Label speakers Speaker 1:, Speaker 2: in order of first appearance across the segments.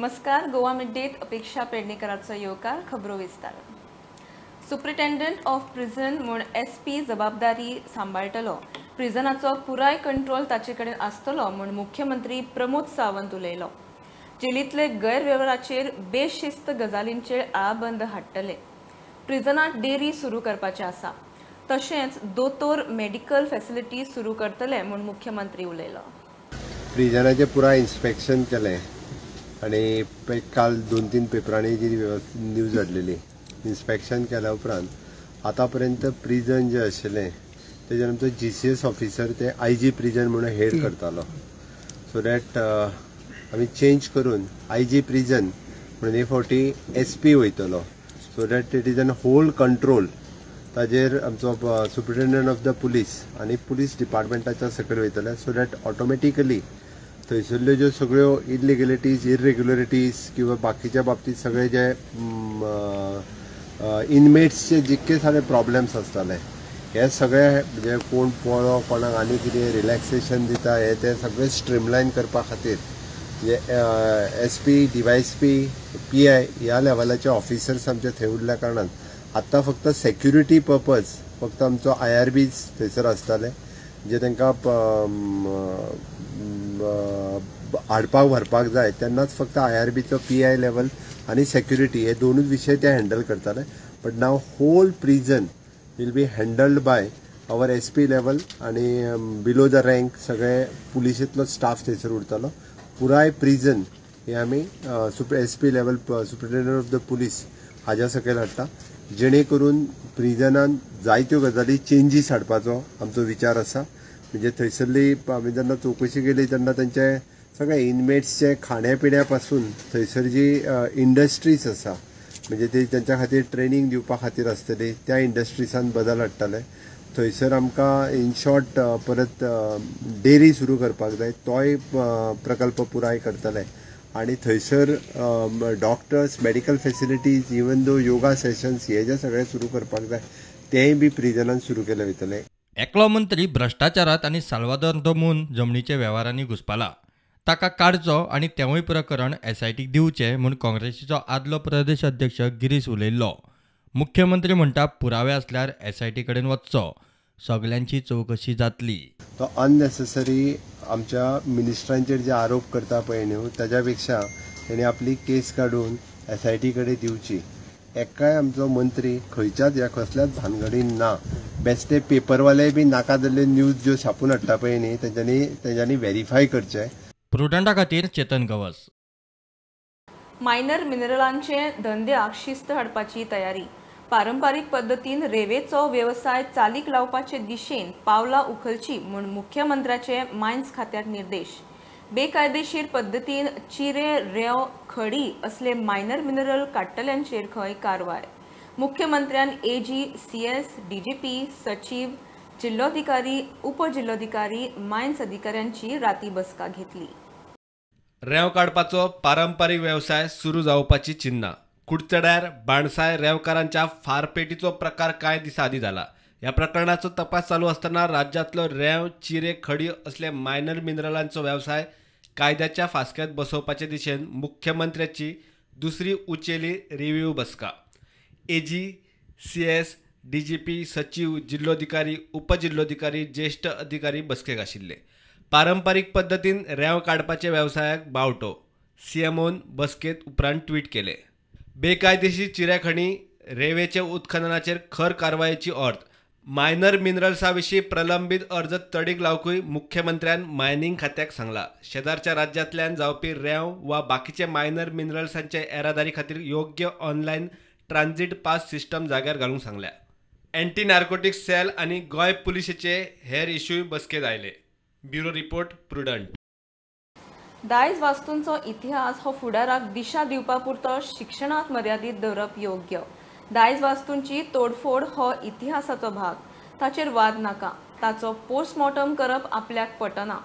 Speaker 1: नमस्कार, गोवा मिड-डेत अपेक्षा पेडणेकराचो येवकार. खबरो विस्तार. सुप्रिटेंडंट ऑफ प्रिझन म्हूण एसपी जबाबदारी सांबाळटलो. प्रिझनाचो पुराय कंट्रोल ताचे कडेन आसतलो म्हूण मुख्यमंत्री प्रमोद सावंत उलयलो. जेलींतले गैरवेव्हाराचेर बेशिस्त गजालींचेर आळाबंद हाडटले. प्रिझनांत डेअरी सुरू करपाचें आसा, तशेंच दोतोर मेडिकल फॅसिलिटी सुरू करतले म्हूण मुख्यमंत्री उलयलो.
Speaker 2: प्रिझनाचें पुराय इन्स्पेक्शन केलें आनी काल 2-3 पेपरांनी जी न्यूज हाडलेली, इन्स्पेक्शन केल्या उपरांत आतां पर्यंत प्रिजन जें आशिल्लें तेजेर आमचो GCS officer ते IG prison म्हणून हेड करतालो. सो that आमी चेंज करून IG prison म्हणून हे फावटी SP वयतलो. So that it is an whole control ताजेर आमचो सुप्रिटेंडंट ऑफ the police आनी पुलीस डिपार्टमेंटाच्या सकयल वयतले. सो that automatically थंयसरल्यो ज्यो सगळ्यो इलिगलिटीज, इरेग्युलरिटीज किंवा बाकीच्या बाबतीत सगळे जे इनमेट्सचे जितके सारे प्रॉब्लेम्स आसताले हे सगळे, म्हणजे कोण पळो कोणाक आनी कितें रिलॅक्सेशन दिता, हे ते सगळे स्ट्रीमलायन करपा खातीर जे SP, DySP, PI ह्या लेवलाचे ऑफिसर्स आमचे थंय उरल्या कारणान आतां फक्त सेक्युरिटी पर्पज फक्त आमचो IRBs थंयसर आसताले, जे तांकां हाडपाक व्हरपाक जाय तेन्नाच फक्त IRBचो PI level आनी सेक्युरिटी हे दोनूच विशय ते हँडल करताले. But now whole prison will be handled by our SP level आनी बिलो the rank सगळे पुलिशेंतलो स्टाफ थंयसर उरतलो. पुराय प्रिजन हे आमी SP level superintendent of the police हाज्या सकयल हाडटा, जेणे करून प्रिजनान जायत्यो गजाली चेंजीस हाडपाचो आमचो विचार आसा. म्हणजे थंयसरली आमी जेन्ना चवकशी केली तेन्ना तांचे सगळे इनमेट्सचे खाण्या पिण्या पासून थंयसर जी इंडस्ट्रीज आसा, म्हणजे ते तांच्या खातीर ट्रेनींग दिवपा खातीर आसतली, त्या इंडस्ट्रीजान बदल हाडटले. थंयसर आमकां इन शॉर्ट परत डेअरी सुरू करपाक जाय, तोय प्रकल्प पुराय करतले. आनी थंयसर doctors, medical facilities, even though yoga sessions हे जे सगळे सुरू करपाक जाय तेंय बी प्रिजनान सुरू केले वयतले.
Speaker 3: एकलो मंत्री भ्रश्टाचारात आनी साल्वादोर दमून जमनीच्या वेव्हारांनी घुसपाला, ताका काडचो आनी तेवूय प्रकरण SITक दिवचें म्हूण काँग्रेसीचो आदलो प्रदेश अध्यक्ष गिरीश उलयल्लो. मुख्यमंत्री म्हणटा पुरावे आसल्यार SIT कडेन वचचो, सगल्यांची चवकशी जातली.
Speaker 2: तो अननेसेसरी आमच्या मिनिस्टरांचेर जे आरोप करता पळय न्हू, ताज्या पेक्षा तेणी आपली केस काडून SIT कडेन दिवची. एकाय आमचो मंत्री खंयच्याच ह्या कसल्याच भानगडीन ना. बेस्टे पेपरवाले बी नाका जाल्ल्यो न्यूज ज्यो छापून हाडटा पळय न्ही, तेंच्यांनी व्हेरीफाय करचें.
Speaker 3: प्रुडंटा खातीर चेतन गवस.
Speaker 1: मायनर मिनरलांचे धंद्याक शिस्त हाडपाची तयारी. पारंपारीक पद्दतीन रेवेचो वेवसाय चालीक लावपाचे दिशेन पावलां उखलची म्हूण मुख्यमंत्र्याचे मायन्स खात्याक निर्देश. बेकायदेशीर पद्दतीन चिरे, रेंव, खडी असले मायनर मिनरल काडटल्यांचेर खंय कारवाय. मुख्यमंत्र्यान AG, CS, DGP, सचीव, जिल्लोधिकारी, उपजिल्लोधिकारी, मायन्स अधिकाऱ्यांची राती बसका घेतली.
Speaker 4: रेंव काडपाचो पारंपारीक वेवसाय सुरू जावपाची चिन्नां. कुडचड्यार बाणसाय रेंवकारांच्या फारपेटीचो प्रकार कांय दिसां आदीं जाला. ह्या प्रकरणाचो तपास चालू आसतना राज्यांतलो रेंव, चिरे, खडी असले मायनर मिनरलांचो वेवसाय कायद्याच्या फास्केंत बसोवपाचे दिशेन मुख्यमंत्र्याची दुसरी उचेली रिव्यू बसका. AG, CS, DGP, सचीव, जिल्लोधिकारी, उपजिल्लोधिकारी, ज्येश्ठ अधिकारी बसकेक आशिल्ले. पारंपारीक पद्दतीन रेंव काडपाचे वेवसायाक बावटो, CMOन बसकेत उपरांत ट्वीट केले. बेकायदेशीर चिऱ्याखणी, रेंवेचे उत्खननाचेर खर कारवायेची अर्ज. मायनर मिनरल्सा विशीं प्रलंबीत अर्ज तडीक लावकूय मुख्यमंत्र्यान मायनिंग खात्याक सांगला. शेजारच्या राज्यांतल्यान जावपी रेंव वा बाकीचे मायनर मिनरल्सांचे येरादारी खातीर योग्य ऑनलायन ट्रान्झीट पास सिस्टम जाग्यार घालूंक सांगल्या. एंटी नार्कोटिक्स सेल आनी गोंय पुलिशेचे हेर इश्यूय बसकेंत आयले. Bureau report, Prudent.
Speaker 1: दायज वास्तूंचो इतिहास हो फुडाराक दिशा दिवपा पुरतो शिक्षणांत मर्यादीत दवरप योग्य. दायज वास्तूंची तोडफोड हो इतिहासाचो भाग, ताचेर वाद नाका. ताचो पोस्टमॉर्टम करप आपल्याक पटना.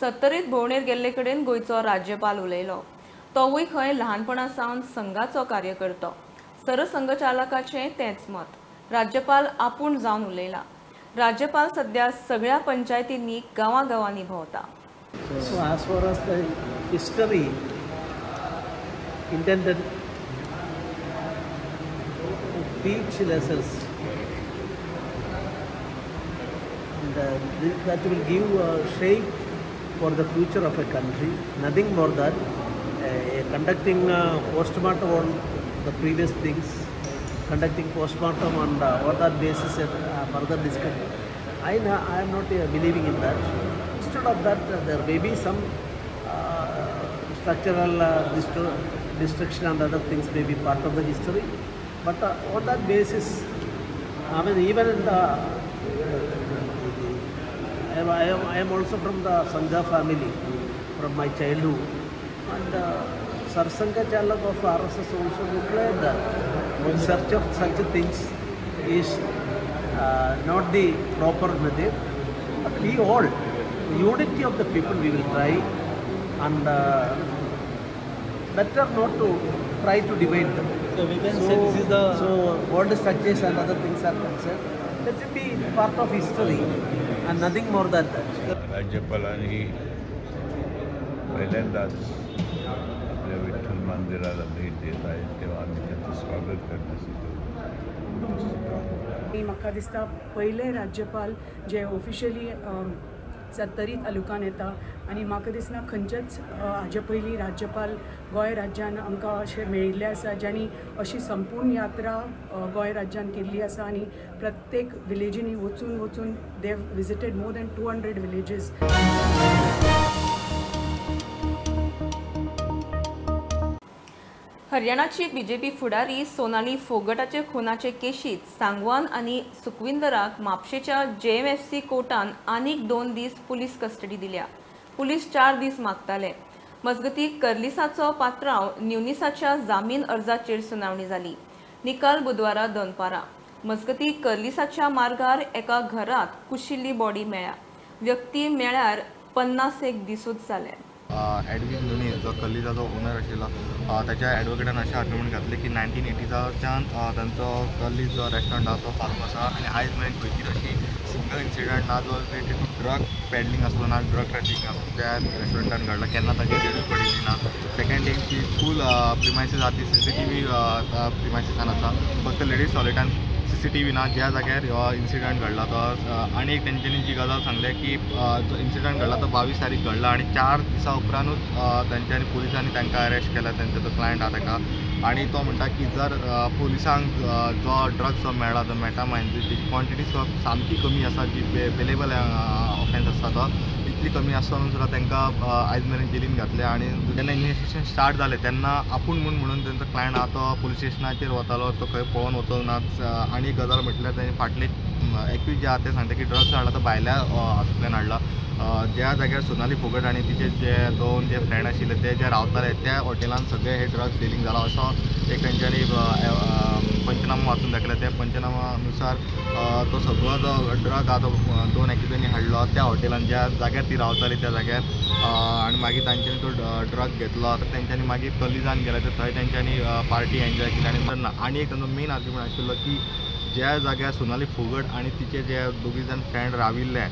Speaker 1: सत्तरीत भोंवडेर गेल्ले कडेन गोंयचो राज्यपाल उलयलो. तोवूय खंय ल्हानपणा सावन संघाचो कार्यकर्तो. सरसंघचालकाचें तेंच मत. राज्यपाल आपूण जावन उलयला. राज्यपाल सध्या सगळ्या पंचायतींनी गांवागांवांनी भोंवता.
Speaker 5: So as far as the history intended to teach lessons, and that will give a shape for the future of a country. Nothing more than conducting postmortem on the previous things, conducting postmortem on that basis and further discussion. I am not believing in that. Instead of that, there may be some structural destruction and other things may be part of the history. But on that basis, I mean, even in the I am also from the Sangha family from my childhood, and Sarsangha Chalak of RSS also declared that in search of such things is not the proper method. But we all, the unity of the people, we will try, and better not to try to divide them.
Speaker 6: So we can say this is the...
Speaker 5: So all the structures and other things are concerned, let it be part of history and nothing more than that.
Speaker 7: राज्यपालांनी पहिल्यांदाच आपल्या विठ्ठल मंदिराला भेट देत आहेत तेव्हा आम्ही त्यांचं स्वागत करण्यासाठी उपस्थित आहोत.
Speaker 8: म्हाका दिसता पयले राज्यपाल जे ऑफिशियली सत्तरी तालुक्यान येता आनी म्हाका दिसना खंयचेच हाजे पयलीं राज्यपाल गोंय राज्यान आमकां अशें मेळिल्लें आसा ज्यांणी अशी संपूर्ण यात्रा गोंय राज्यान केल्ली आसा आनी प्रत्येक विलेजींनी वचून वचून they visited more than 200 villages.
Speaker 1: हरियाणाची BJP फुडारी सोनाली फोगटाचे खुनाचे केशीत सांगवान आनी सुखविंदराक म्हापशेच्या जेएमएफसी कोर्टान आनीक 2 दीस पुलीस कस्टडी दिल्या. पुलीस 4 दीस मागताले. मजगती कर्लिसाचो पात्रांव न्युनिसाच्या जामीन अर्जाचेर सुनावणी जाली. निकाल बुधवारा दनपारा. मजगती कर्लिसाच्या मार्गार एका घरात कुशिल्ली बॉडी मेळ्ळ्या. व्यक्ती मेळ्यार 50 दिसूच जाले.
Speaker 9: एडविन नुनीस जो कल्लीचा ओनर आशिल्लो ताच्या एडवोकेटान अशें आर्ग्युमेंट घातलें की 1980च्यान तांचो कल्ली जो रेस्टॉरंट आसा तो चालू आसा आनी आयज मेरेन खंयचीच अशी सिंगल इन्सिडंट ना जो रिलेटेड टू ड्रग पॅडलिंग आसलो ना ड्रग ट्रॅफिकींग आसलो त्या रेस्टॉरंटान घडला, केन्ना ताचेर रेडूय पडिल्ली ना. सेकंड थिंग की फूल प्रिमायसीस आसा ती CCTV प्रिमायसीसान आसा, फक्त लेडीज टॉयलेटान CCTV ना ज्या जाग्यार हो इन्सिडंट घडला तो. आनी एक तेंच्यांनी जी गजाल सांगल्या की जो इन्सिडंट घडला तो 22 तारीख घडला आनी 4 दिसां उपरांतूच तेंच्यांनी पुलिसांनी तांकां अरेस्ट केला, तेंचो तो क्लायंट आसा ताका. आनी तो म्हणटा की जर पुलिसांक जो ड्रग्स जो मेळ्ळा जो मेटामायन तेजी क्वॉन्टिटी सामकी कमी आसा, जी बेलेबल ऑफेन्स आसता तो इतली कमी आसतना सुद्दां तांकां आयज मेरेन जेलीन घातले. आनी जेन्ना इन्वेस्टिगेशन स्टार्ट जालें तेन्ना आपूण म्हणून तेंचो क्लायंट आहा तो पुलीस स्टेशनाचेर वतालो, तो खंय पळोवन वचोंक ना. आनी एक गजाल म्हटल्यार तेणी फाटले एक्यूज जे आहा ते सांगता की ड्रग्स हाडला तो भायल्या हातूंतल्यान हाडला. ज्या जाग्यार सोनाली फोगट आनी तिचे जे 2 जे फ्रेंड आशिल्ले ते जे रावताले त्या हॉटेलान सगळे हे ड्रग्स डिलींग जाला असो एक तेंच्यांनी पंचनामा वाचून दाखयला. त्या पंचनामानुसार तो सगळो जो ड्रग आहा तो 2 एक्युजांनी हाडलो त्या हॉटेलान ज्या जाग्यार ती रावताली त्या जाग्यार, आनी मागीर तांच्यांनी तो ड्रग घेतलो. तेंच्यांनी मागीर कलिजान गेले तर थंय तेंच्यांनी पार्टी एन्जॉय केली. आनी आनी एक तांचो मेन आर्ग्युमेंट आशिल्लो की ज्या जाग्यार सोनाली फोगट आनी तिचे जे दोगी जाण फ्रेंड राविल्ले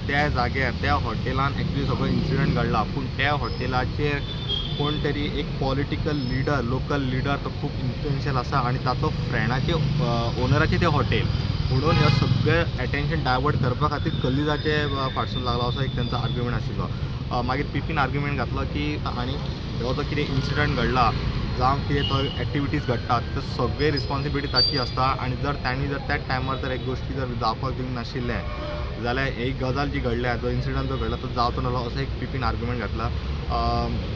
Speaker 9: त्या जाग्यार त्या हॉटेलान एक्चुली सगळो इन्सिडंट घडला, पूण त्या हॉटेलाचेर कोण तरी एक पॉलिटिकल लिडर, लोकल लिडर तो खूब इन्फ्लुएन्शियल आसा आनी ताचो फ्रेंडाचे ओनराचें तें हॉटेल म्हणून हे सगळें एटेन्शन डायवर्ट करपा खातीर कलिजाचे फाटसून लागलो असो एक तेंचो आर्ग्युमेंट आशिल्लो. मागीर पीपीन आर्ग्युमेंट घातलो की आनी हो जो कितें इन्सिडंट घडला जावं कितें तो एक्टिविटीज घडटात तर सगळे रिस्पॉन्सिबिलिटी ताची आसता आनी जर तांणी जर त्याच टायमार जर एक गोश्टी जर जावपाक दिवंक नाशिल्लें जाल्यार एक गजाल जी घडल्या जो इन्सिडंट जो घडला तो जावचो नासलो असो एक पीपीन आर्ग्युमेंट घातला.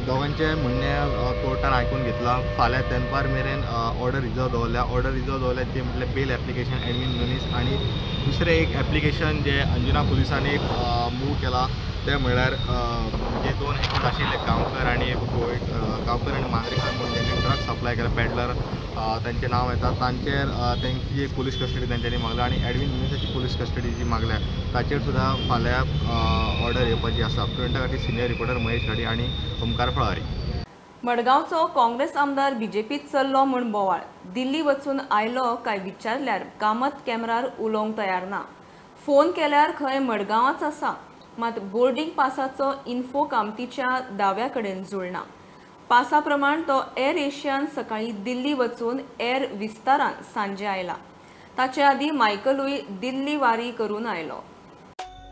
Speaker 9: दोगांचें म्हणणें कोर्टान आयकून घेतलां. फाल्यां दनपार मेरेन ऑर्डर रिजर्व दवरल्या. ऑर्डर रिजर्व दवरल्या ती म्हटल्यार बेल एप्लिकेशन एडविन नुनीस आनी दुसरें एक एप्लिकेशन जें अंजुना पुलिसांनी मूव केलां तें म्हळ्यार जे 2 एक्यूज आशिल्ले गांवकर आनी गांवकर आनी मांद्रेकर म्हणून जेंचे ड्रग्स सप्लाय केला पॅडलर तांचें नांव येता तांचेर तेंची एक पुलीस कस्टडी तेंच्यांनी मागल्या आनी एडविन नुनीसाची पुलीस कस्टडी जी मागल्या ताचेर सुद्दां फाल्यां ऑर्डर येवपाची आसा. प्रिंटा खातीर सिनियर रिपोर्टर महेश घाडी आनी ओमकार फळारी.
Speaker 1: मडगांवचो काँग्रेस आमदार बीजेपीत चल्लो म्हूण बोवाळ. दिल्ली वचून आयलो काय विचारल्यार कामत कॅमेरार उलोवंक तयार ना. फोन केल्यार खंय मडगांवाच आसा, मात बोर्डिंग पासाचो इन्फो कामतीच्या दाव्या कडेन जुळना. पासा प्रमाण तो एर एशियान सकाळी दिल्ली वचून एर विस्तारान सांजे आयला. ताचे आदी मायकलूय दिल्ली वारी करून आयलो.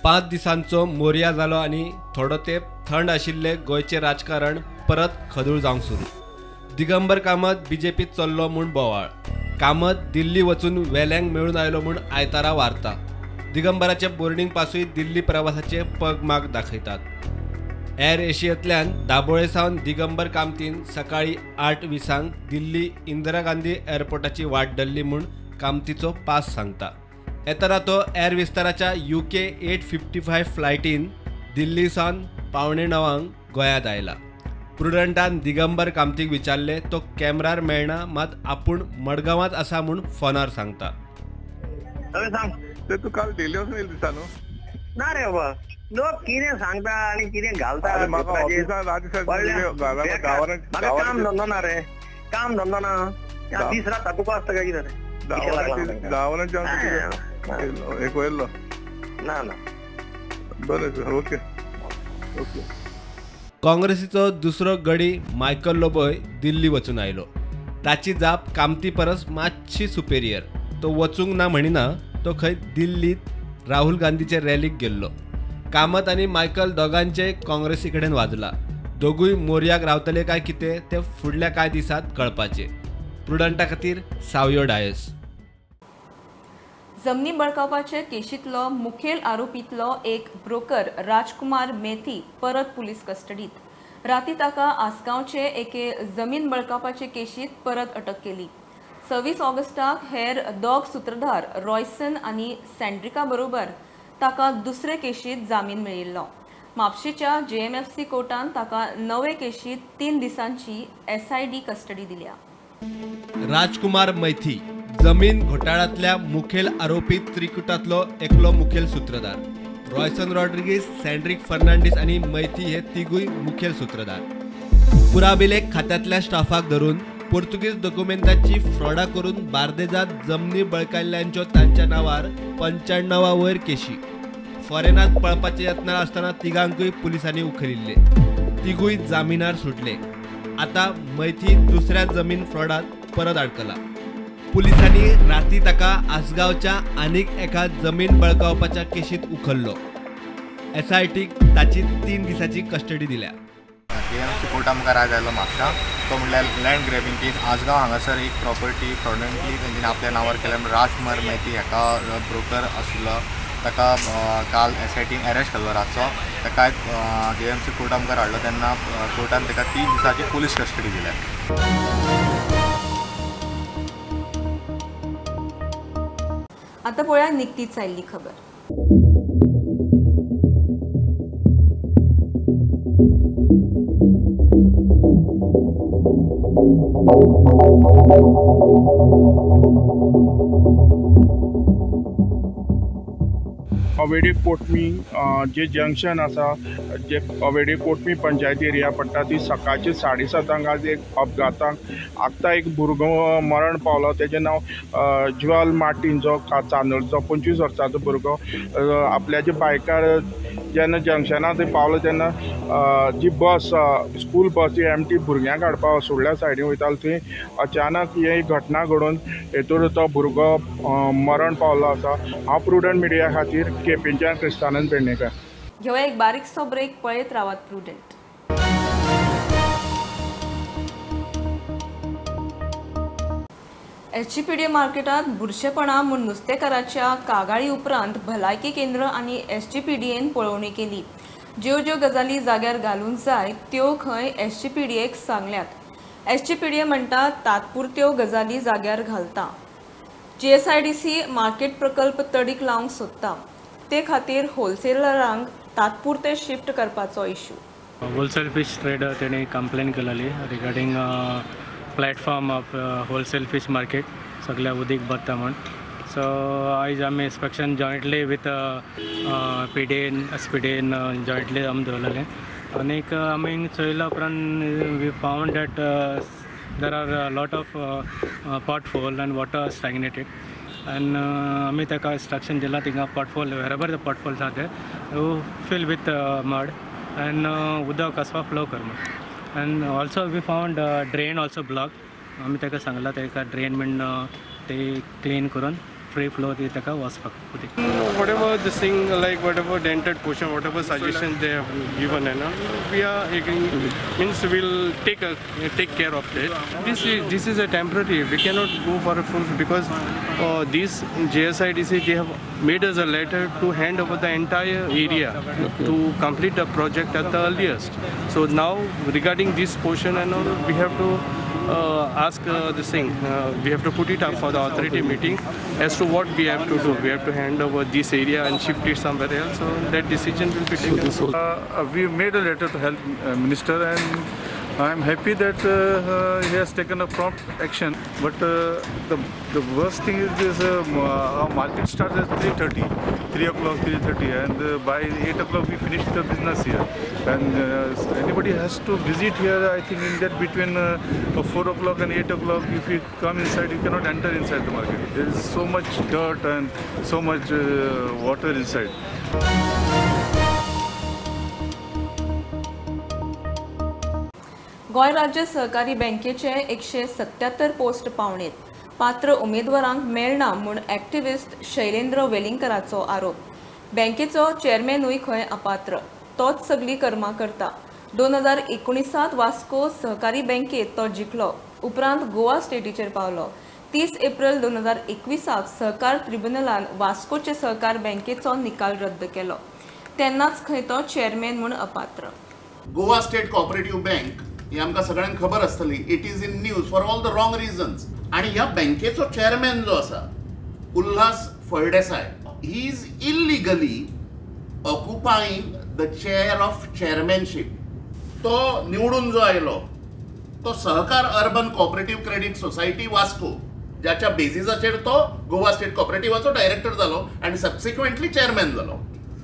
Speaker 4: 5 दिसांचो मोरया जालो आनी थोडो तेप थंड आशिल्ले गोंयचें राजकारण परत खदूळ जावंक सुरू. दिगंबर कामत बीजेपीत चल्लो म्हूण बोवाळ. कामत दिल्ली वचून वेल्यांक मेळून आयलो म्हूण आयतारा वार्ता. दिगंबराचे बोर्डिंग पासूय दिल्ली प्रवासाचे पग माग दाखयतात. एर एशियेंतल्यान दाबोळे सावन दिगंबर कामतीन सकाळी 8:20 दिल्ली इंदिरा गांधी एअरपोर्टाची वाट धरली म्हूण कामतीचो पास सांगता. येतना तो एर विस्ताराच्या UK 855 फ्लायटीन दिल्ली सावन 8:45 गोंयांत आयला. प्रुडंटान दिगंबर कामतीक विचारले तो कॅमेरार मेळना मात आपूण मडगांवांत आसा म्हूण फोनार सांगता.
Speaker 6: सांग
Speaker 7: तूं काल दिल्ली वचून येयलो दिसता न्हू?
Speaker 6: ना रे बाबा, लोक कितें सांगता आनी कितें घालता. काम धंदो ना रे, काम धंदो ना, दीस रात तातूंक आसता काय कितें रे?
Speaker 7: 10 वरांचेर एक वयलो
Speaker 6: ना ना.
Speaker 7: बरें, ओके ओके.
Speaker 4: काँग्रेसीचो दुसरो गडी मायकल लोबोय दिल्ली वचून आयलो. ताची जाप कामती परस मातशी सुपेरियर. तो वचूंक ना म्हणिना, तो खंय दिल्लीत राहुल गांधीचे रॅलीक गेल्लो. कामत आनी मायकल दोगांचे काँग्रेसी कडेन वाजला. दोगूय मोरयाक रावतले काय कितें तें फुडल्या कांय दिसांत कळपाचें. प्रुडंटा खातीर सावयो डायस.
Speaker 1: जमनी बळकावपाचे केशींतलो मुखेल आरोपींतलो एक ब्रोकर राजकुमार मेथी परत पुलीस कस्टडीत. राती ताका आसगांवचे एके जमीन बळकावपाचे केशींत परत अटक केली. 26 ऑगस्टाक हेर दोग सूत्रधार रॉयसन आनी सँड्रिका बरोबर ताका दुसरे केशींत जामीन मेळिल्लो. म्हापशेच्या JMFC कोर्टान ताका नवे केशींत 3 दिसांची SID custody दिल्या.
Speaker 4: राजकुमार मैथी जमीन घोटाळ्यांतल्या मुखेल आरोपी त्रिकुटांतलो एकलो मुखेल सूत्रधार. रॉयसन रॉड्रिगीस, सँड्रिक फर्नांडीस आनी मैथी हे तिगूय मुखेल सूत्रधार. पुराभिलेख खात्यांतल्या स्टाफाक धरून पोर्तुगीज दोकुमेंताची फ्रॉडा करून बार्देजात जमनी बळकायल्ल्यांच्यो तांच्या नांवार 95 वयर केशी. फॉरेनात पळपाच्या यत्नात आसतना तिगांकूय पुलिसांनी उखलिल्ले. तिगूय जामिनार सुटले. आतां मैथी दुसऱ्या जमीन फ्रॉडात परत अडकला. पुलिसांनी राती ताका आसगांवच्या आनीक एका जमीन बळकावपाच्या केशींत उखल्लो. SITक ताची 3 दिसांची कस्टडी दिल्या.
Speaker 9: JMC कोर्टा मुखार आयज आयलो म्हापशा. तो म्हणल्यार लँड ग्रॅबिंग केस. आसगांव हांगासर एक प्रॉपर्टी फ्रॉडंटली तेंच्यांनी आपल्या नांवार केल्या. राजकुमार मैती हाका ब्रोकर आशिल्लो, ताका काल SITन अरेस्ट केल्लो रातचो. ताका JMC कोर्टा मुखार हाडलो तेन्ना कोर्टान ताका 3 दिसांची पुलीस कस्टडी दिल्या.
Speaker 1: आता पळोवया निकतीच आयिल्ली खबर.
Speaker 10: अवेडी कोटमी जे जंक्शन आसा, जे अवेडी कोटमी पंचायत एरिया पडटा, ती सकाळची 7:30 आज एक अपघाताक आत्तां एक भुरगो मरण पावलो. तेजें नांव ज्वेल मार्टीन, जो चांदोळचो 25 वर्सांचो भुरगो. आपल्याच्या बायकार जेन्ना जंक्शनार थंय पावलो तेन्ना जी बस, स्कूल बस जी एमटी भुरग्यांक हाडपाक सोडल्या सायडीन वयताली, थंय अचानक ही घटना घडून हेतूर तो भुरगो मरण पावलो आसा. हांव प्रुडंट मिडिया खातीर केपेंच्यान क्रिस्तानंद पेडणेकर.
Speaker 1: घेवया एक बारीकसो ब्रेक, पळयत रावात प्रुडंट. SGPDA मार्केटात बुरशेपणा म्हूण नुस्तेकाराच्या कागाळी उपरांत भलायकी केंद्र आनी SGPDAन पळोवणी केली. ज्यो ज्यो गजाली जाग्यार घालूंक जाय त्यो खंय SGPDAक सांगल्यात. SGPDA म्हणटा तात्पुरत्यो गजाली जाग्यार घालता. GSIDC market प्रकल्प तडीक लावंक सोदता, ते खातीर होलसेलरांक तात्पुरते शिफ्ट करपाचो इश्यू.
Speaker 11: होलसेल फिश ट्रेडर तेणी कंप्लेन केलेली regarding platform of wholesale fish market सगळ्या उदीक भरता म्हूण. सो आयज आमी inspection jointly with PDN SPDN jointly आमी दवरलेलें आनीक आमी चोयल्या उपरांत we found that there are lot of pothole and water stagnated and आमी ताका इन्स्ट्रक्शन दिलां थिंगा pothole wherever the potholes are there fill with mud and उदक कसो फ्लो कर म्हूण. And also we found drain also block. आमी ताका सांगला ताका ड्रेन म्हण ते क्लीन करून फ्री फ्लो ती ताका वचपाक उदीक.
Speaker 12: Whatever this thing, like whatever dented portion, whatever suggestion they have given and all, we are agreeing, means we'll take care of it. This is a temporary, we cannot go for a full, because this JSIDC, they have made us a letter to hand over the entire area to complete the project at the earliest. So now regarding this portion and all, we have to ask this thing, we have to put it up for the authority meeting as to what we have to do. We have to hand over this area and shift it somewhere else, so that decision will be taken.
Speaker 7: We made a letter to health minister, and I am happy that he has taken a prompt action. But the worst thing is this, our market starts at 3:30, 3 o'clock, 3:30, and by 8 o'clock we finish the business here. And anybody has to visit here, I think in that between 4 o'clock and 8 o'clock, if you come inside, you cannot enter inside the market. There is so much dirt and so much water inside.
Speaker 1: Goa राज्य सहकारी बँकेचे 177 post पावणेत पात्र उमेदवारांक मेळना म्हूण activist Shailendra वेलिंगकराचो आरोप. बँकेचो चेअरमॅनूय खंय अपात्र, तोच सगळीं कर्मां करता. 2019 वास्को सहकारी बँकेत तो जिखलो, उपरांत गोवा स्टेटीचेर पावलो. 30 एप्रिल 2021 सहकार ट्रिब्युनलान वास्कोचे सहकार बँकेचो निकाल रद्द केलो, तेन्नाच खंय तो चेअरमॅन म्हूण अपात्र.
Speaker 13: गोवा स्टेट कॉपरेटिव्ह बँक ही आमकां सगळ्यांक खबर आसतली, it is in news for all the wrong reasons. आनी ह्या बँकेचो चेअरमॅन जो आसा Ulhas Phaldesai, he is illegally occupying the chair of chairmanship. तो निवडून जो आयलो तो Sahakar urban cooperative credit society Vasco, ज्याच्या बेजिसाचेर तो गोवा स्टेट कॉपरेटिव्हाचो डायरेक्टर जालो आनी सबसिक्वेंटली चेअरमॅन जालो.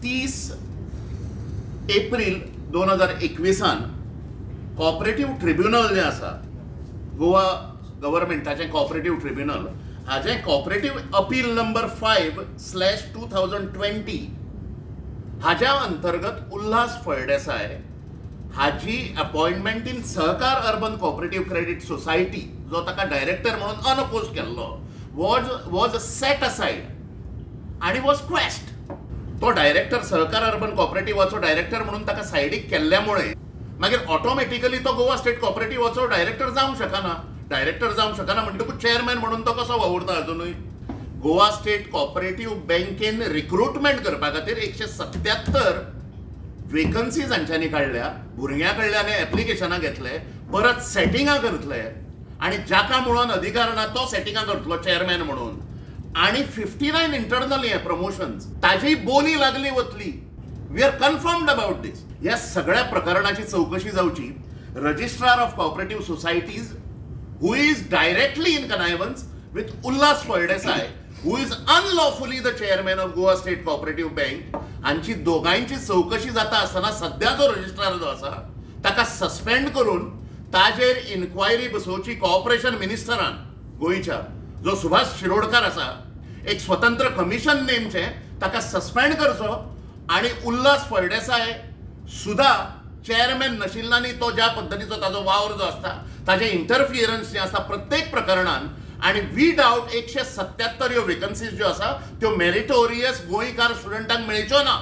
Speaker 13: 30 एप्रिल 2021 कॉपरेटिव्ह ट्रिब्युनल जें आसा गोवा गव्हर्मेंटाचें कॉपरेटिव्ह ट्रिब्युनल, हाजें कॉपरेटिव्ह अपील नंबर 5/2020 हाज्या अंतर्गत उल्हास फळदेसाय हाजी appointment in Sahakar urban cooperative credit society, जो ताका डायरेक्टर म्हणून अनअपोज केल्लो, वॉज सेट असायड आनी वॉज क्वेस्ट. तो डायरेक्टर सहकार अर्बन कॉपरेटिव्हाचो डायरेक्टर म्हणून ताका सायडीक केल्ल्या मुळे मागीर ऑटोमॅटिकली तो गोवा स्टेट कॉपरेटिव्हाचो डायरेक्टर जावंक शकना. डायरेक्टर जावंक शकना म्हणटकूच चेअरमॅन म्हणून तो कसो वावुरता अजुनूय. गोवा स्टेट कॉपरेटिव्ह बँकेन रिक्रुटमेंट करपा खातीर 177 वेकन्सीज हांच्यांनी काडल्या, भुरग्यां कडल्यान एप्लिकेशनां घेतले, परत सेटिंगां करतले आनी जाका म्हणून अधिकार ना तो सेटिंगां करतलो चेअरमॅन म्हणून. आनी 59 इंटरनल हे प्रमोशन्स, ताजी बोली लागली वतली. We are confirmed about this. ह्या सगळ्या प्रकरणाची चौकशी जावची. Registrar of cooperative societies who is directly in connivance with Ulhas Phaldesai, who is unlawfully the chairman of Goa State Cooperative Bank, हांची दोगांयची चौकशी जाता आसतना सद्या जो रजिस्ट्रार जो आसा ताका सस्पेंड करून ताजेर इन्क्वायरी बसोवची कॉपरेशन मिनिस्टरान गोंयच्या, जो सुभाष शिरोडकर आसा, एक स्वतंत्र कमिशन नेमचें, ताका सस्पेंड करचो आनी उल्हास फळदेसाय सुद्धा चेअरमॅन नाशिल्ल्यानी तो ज्या पद्दतीचो ताजो वावर जो आसता ताजें इंटरफियरन्स जें आसता प्रत्येक प्रकरणान, आनी विदावट 177 ह्यो वेकन्सीज ज्यो आसा त्यो मेरिटोरियस गोंयकार स्टुडंटांक मेळच्यो ना.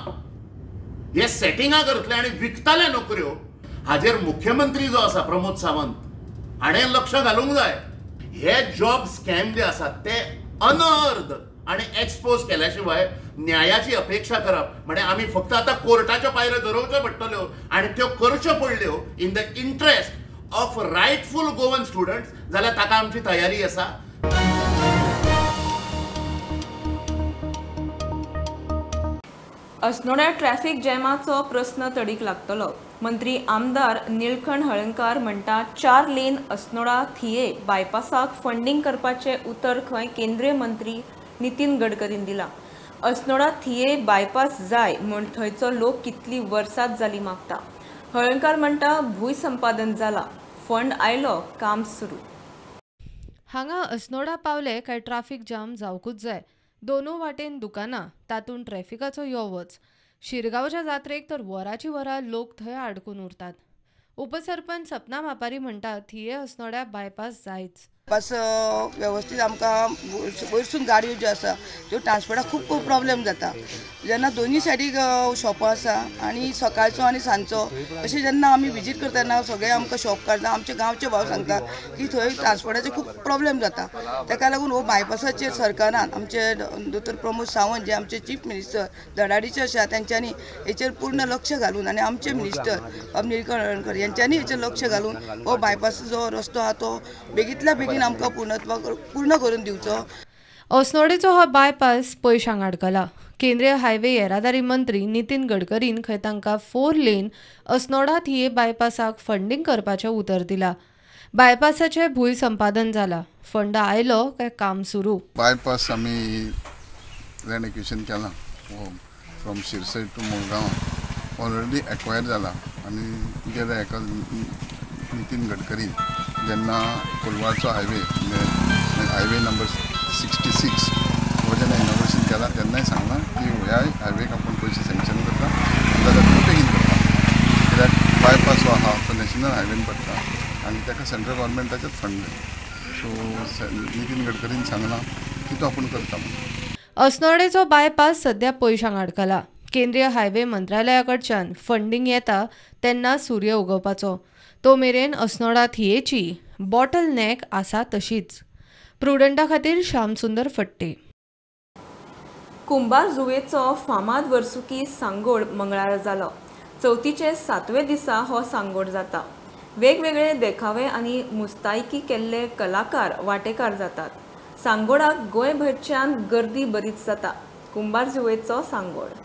Speaker 13: हे सेटिंगां करतले आनी विकतले नोकऱ्यो. हाजेर मुख्यमंत्री जो आसा प्रमोद सावंत हाणें लक्ष घालूंक जाय. हे जॉब स्कॅम जे आसात ते अनअर्ध आनी एक्सपोज केल्या शिवाय न्यायाची अपेक्षा करप म्हणजे आमी फक्त आतां कोर्टाच्यो पायऱ्यो धरोवच्यो पडटल्यो आनी त्यो करच्यो पडल्यो in the interest of rightful Goan students, जाल्यार ताका आमची तयारी आसा.
Speaker 1: अस्नोड्या ट्रॅफिक जॅमाचो प्रस्न तडीक लागतलो. मंत्री आमदार निळखंठ हळर्णकार म्हणटा 4 लेन अस्नोडा थिये बायपासाक फंडींग करपाचें उतर खंय केंद्रीय मंत्री नितीन गडकरीन दिला. अस्नोडा थिये बायपास जाय म्हूण थंयचो लोक कितली वर्सां जाली मागता. हळर्णकार म्हणटा भूंय संपादन जाला, फंड आयलो, काम सुरू.
Speaker 14: हांगा अस्नोडा पावले काय ट्राफिक जाम जावकूच जाय. दोनू वाटेन दुकानां, तातूंत ट्रॅफिकाचो यो वच. शिरगांवच्या जात्रेक तर वराची वरां लोक थंय आडकून उरतात. उपसरपंच सपना मापारी म्हणटा थिये अस्नोड्या बायपास जायच.
Speaker 15: बायपास वेवस्थीत आमकां वयरसून गाडयो ज्यो आसा त्यो ट्रान्सपोर्टाक खूब प्रॉब्लेम जाता. जेन्ना दोनूय सायडीक शॉपां आसा आनी सकाळचो आनी सांजचो अशें जेन्ना आमी विजीट करतना सगळे आमकां शॉप काडटा, आमचे गांवचे भाव सांगता की थंय ट्रान्सपोर्टाचे खूब प्रॉब्लेम जाता. ताका लागून हो बायपासाचेर सरकारान आमचे दोतोर प्रमोद सावंत जे आमचे चीफ मिनिस्टर धडाडीचे आसा तेंच्यांनी हेचेर पूर्ण लक्ष घालून आनी आमचे मिनिस्टर बाब निलकंठ हळर्णकर यांच्यांनी हेचेर लक्ष घालून हो बायपास जो रस्तो आहा तो बेगींतल्या बेगीन आमकां पूर्ण करून दिवचो.
Speaker 14: अस्नोडेचो हो बायपास पयशांक आडकला. केंद्रीय हायवे येरादारी मंत्री नितीन गडकरीन खंय तांकां 4 लेन अस्नोडा थिये बायपासाक फंडींग करपाचें उतर दिला. बायपासाचें भूंय संपादन जाला, फंड आयलो काय काम सुरू.
Speaker 16: बायपास आमी लँड एक्विशन केलां from Shirsai to Murgaon already acquire जाला आनी गेल्या हेका नितीन गडकरीन जेन्ना कोलवाळचो हायवे हायवे नंबर 66 हो जेन्ना इनॉग्रेशन केला तेन्नाय सांगलां की ह्या हायवेक आपूण पयशे सँक्शन करता आनी जाल्यार खूब बेगीन करता, कित्याक बायपास जो आहा तो नॅशनल हायवेन पडटा आनी ताका सेंट्रल गव्हर्मेंटाचेच फंड जाय. सो नितीन गडकरीन सांगलां की तो आपूण करता म्हणून.
Speaker 14: अस्नोडेचो बायपास सध्या पयशांक आडकला. केंद्रीय हायवे मंत्रालया कडच्यान फंडींग येता तेन्ना सूर्य उगवपाचो. तो मेरेन अस्नोडा थियेची बॉटल नेक आसा तशीच. प्रुडंटा खातीर श्यामसुंदर फट्टे.
Speaker 1: कुंभार जुवेचो फामाद वर्सुकी सांगोड मंगळारा जालो. चवथीचे 7वे दिसा हो सांगोड जाता. वेगवेगळे देखावे आनी मुस्तायकी केल्ले कलाकार वांटेकार जातात. सांगोडाक गोंयभरच्यान गर्दी बरीच जाता. कुंभार जुवेचो सांगोड.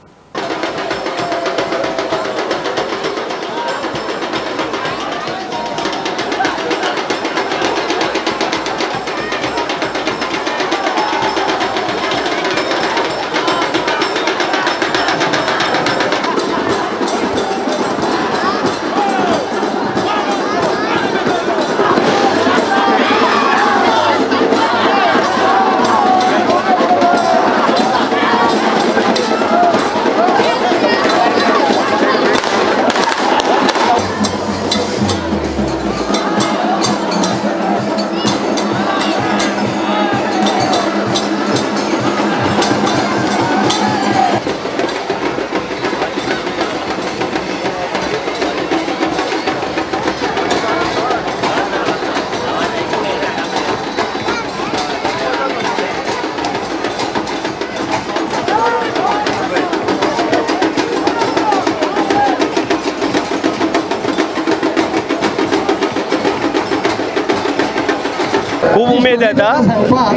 Speaker 17: खूब उमेद येता.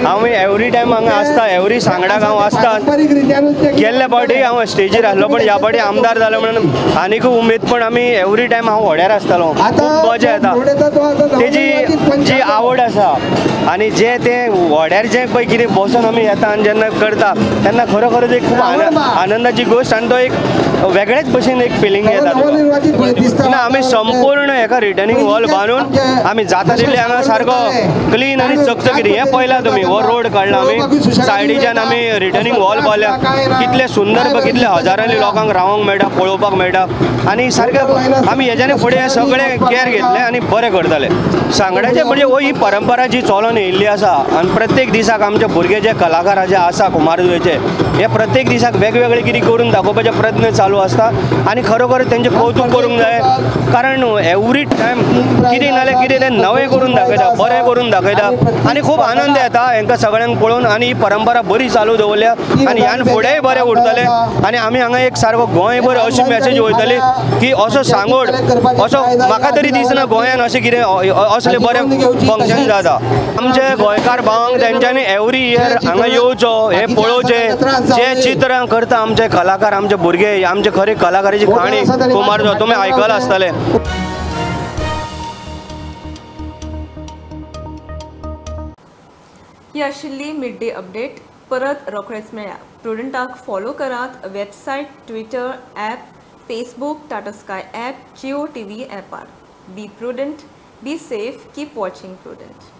Speaker 17: हांव एवरी टायम हांगा आसता, एवरी सांगडाक हांव आसता. गेल्ल्या फावटी हांव स्टेजीर आसलो, पण ह्या फावटी आमदार जालो म्हणून आनीकूय उमेद. पण आमी एवरी टायम हांव व्हड्यार आसतालो, खूब मजा येता. तेजी जी आवड आसा आनी जे ते व्हड्यार जे पळय कितें बसून आमी येता आनी जेन्ना करता तेन्ना खरोखरच एक खूब आनंदाची गोश्ट आनी तो एक वेगळेच भशेन एक फिलींग येता. ना आमी संपूर्ण हेका रिटर्निंग वॉल बांदून आमी जाता तितले हांगा सारको क्लीन आनी चकचकीत. हें पळयलां तुमी, हो रोड काडला आमी सायडीच्यान, आमी रिटर्निंग वॉल बांदल्या. कितले सुंदर कितले हजारांनी लोकांक रावंक मेळटा, पळोवपाक मेळटा आनी सारकें आमी हेज्यानी फुडें सगळें केअर घेतलें आनी बरें करतले. सांगण्याचें म्हणजे हो ही परंपरा जी चलोन येयल्ली आसा आनी प्रत्येक दिसाक आमचे भुरगे जे कलाकार जे आसा कुमारजुवेचे हे प्रत्येक दिसाक वेगवेगळे कितें करून दाखोवपाचे प्रयत्न चालू आसता आनी खरोखर तेंचें कौतूक करूंक जाय, कारण एवरी टायम कितें नाल्यार कितें तें नवें करून दाखयता, बरें करून दाखयता आनी खूब आनंद येता हेंकां सगळ्यांक पळोवन. आनी ही परंपरा बरी चालू दवरल्या आनी ह्यान फुडेंय बरें उरतलें. आनी आमी हांगा एक सारको गोंयभर अशी मॅसेज वयतली की असो सांगोड असो म्हाका तरी दिसना गोंयान अशें कितें असलें बरें फंक्शन जाता. आमचे गोंयकार भावांक तेंच्यांनी एवरी इयर हांगा येवचो, हें पळोवचें जे चित्रां करता आमचे कलाकार, आमचे भुरगे, आमचे खरी कलाकाराची काणी कुमारजुंव तुमी आयकलां आसतलें.
Speaker 1: ही आशिल्ली मिड डे अपडेट. परत रोखडेच मेळया. प्रुडंटाक फॉलो करात website, Twitter, app, Facebook, Tata Sky app, Jio TV ॲपार. Be prudent, be safe, keep watching Prudent.